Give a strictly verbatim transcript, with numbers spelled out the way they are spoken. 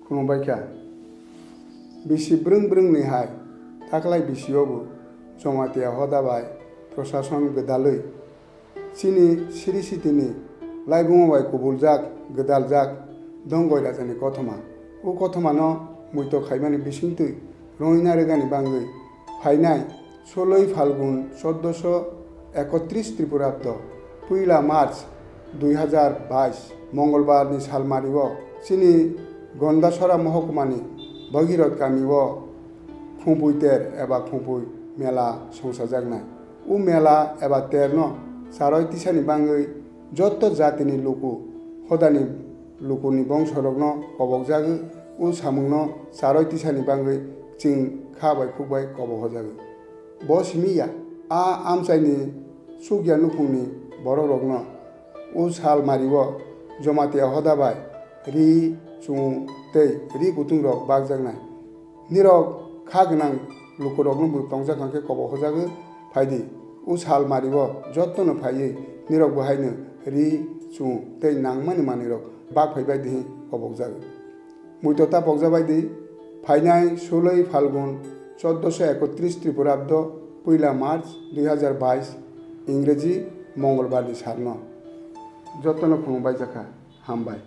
Khulumbaikha. Bisi brwng brwngni hai taklai bisiobo Jamatia hoda bai prosason gwdalwi chini siri sitini laibumo bai kubuljak, gwdaljak Dongoi rajani kothoma. O kothomano muito khaimani bisingtwi rwngna rwgani bangwi phainai soloi Phalgun chordoso ekotris Tripurabdo puila March dui hazar bais Mongolbarni salmario chini Gondasora mohkumani Bhagirath kamio Khumpuiter eba Khumpui mela songsajaknai. O mela eba terno charoi tisani bangwi jotto jatini luku hodani lukuni bongsorokno kobokjagwi o samungno charoi tisani bangwi chwng kha bai khuk bai kobok hojagwi. Bo simi ya, a amchaini chukya nukhungni borokrokno o sal mario Jamatia hoda bai ri, chwng tei ri kutungrok bakjaknai. Nirok kha gwnang lukurokno bo tongjak hwnkhe kobok hojagwi phaidi. O sal mario jottono phaiwi nirok bo haino ri, chwng tei nangmani manwirok bak phaibai di hwnwi kobokjagwi. Muito ta pokjabai di, phainai suloi Phalgun chordoso ekotris Tripurabdo puila March dui hazar bais Ingreji Mongolbarni salno. Jottono khulumbai jakha. Hambai.